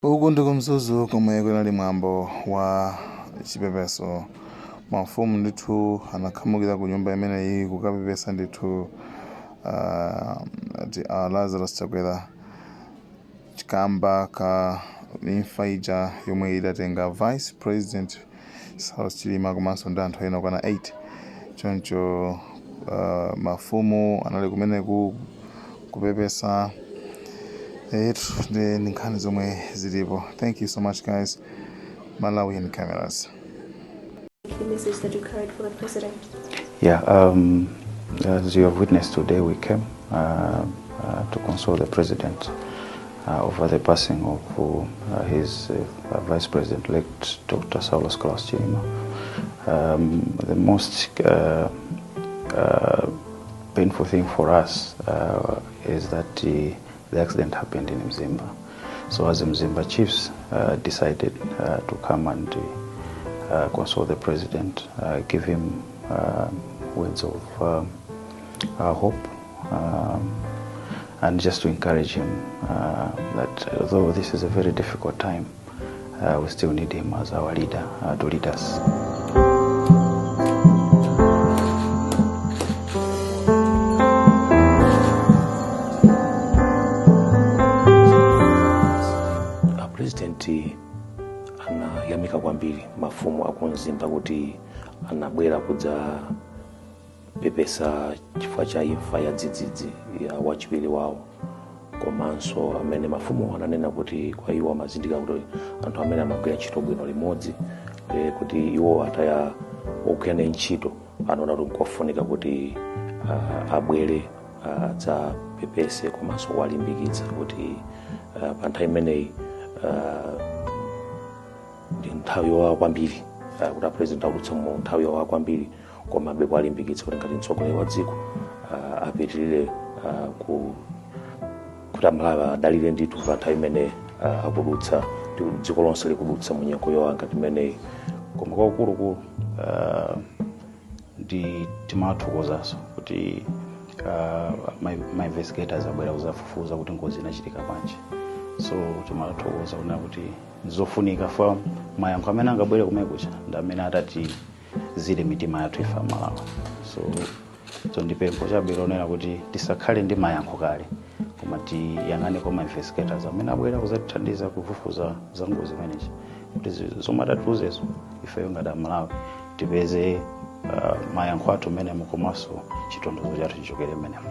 Uku ndi ku Mzuzu komwe kunali mwambo wa chipepeso. Mafumu ndithu anakhamukira ku nyumba imeneyi kukapepesa ndithu Lazarus Chakwera kamba ka imfa ija yomwe idatenga Vice President Saulos Chilima komanso ndi anthu ena okwana 8. Choncho mafumu anali kumeneku kupepesa etu ndi nkhani zomwe zilipo. Thank you so much, guys. Malawian Cameras. The message that you carried for the president. Yeah, as you have witnessed today, we came to console the president over the passing of his vice president, late Dr. Saulos Klaus Chilima. The most painful thing for us is that the accident happened in Mzimba. So as Mzimba chiefs decided to come and console the president, give him words of hope, and just to encourage him that though this is a very difficult time, we still need him as our leader to lead us. President anayamika kwambiri mafumu aku Mzimba kuti anabwera kudzapepesa chifukwa cha imfa ya dzidzidzi ya wachiwiri wawo, komanso amene mafumu ananena kuti kwa iwo amazindika kuti anthu amene amagwira ntchito bwino limodzi, kuti iwo ataya ogwira naye ntchito, anaona kuti nkofunika kuti abwere adzapepese komanso kuwalimbikitsa kuti pa nthawi imeneyi ndi nthawi yowawa kwambiri, kuti a president akudutsa mu nthawi yowawa kwambiri, komabe kuwalimbikitsa kuti ngati mtsogoleri wa dziko apitirire kuti Amalawi adalire ndithu pa nthawi imene akudutsa, dziko lonse likudutsa mu nyengo yowawa ngati imeneyi. Koma kwakukulukulu ndi timathokozaso kuti ma investigators abwera kuzafufuza kuti ngozi inachitika bwanji. So timathokoza kunena kuti zofunika fa mayankho amene angabwere kumene kucha ndi amene atatizire mitima yathu ife Amalawi. So ndi pempho chabe lonena kuti tisakhale ndi mayankho kale, koma tiyang'ane kwa ma investigators amene abwera kuzatithandiza kufufuza za ngozi imeneyi, kuti zomwe atatiuzezo ifeyo ngati Amalawi tipeze mayankho athu menemo, komanso chitonthozo chathu chichokere menemo.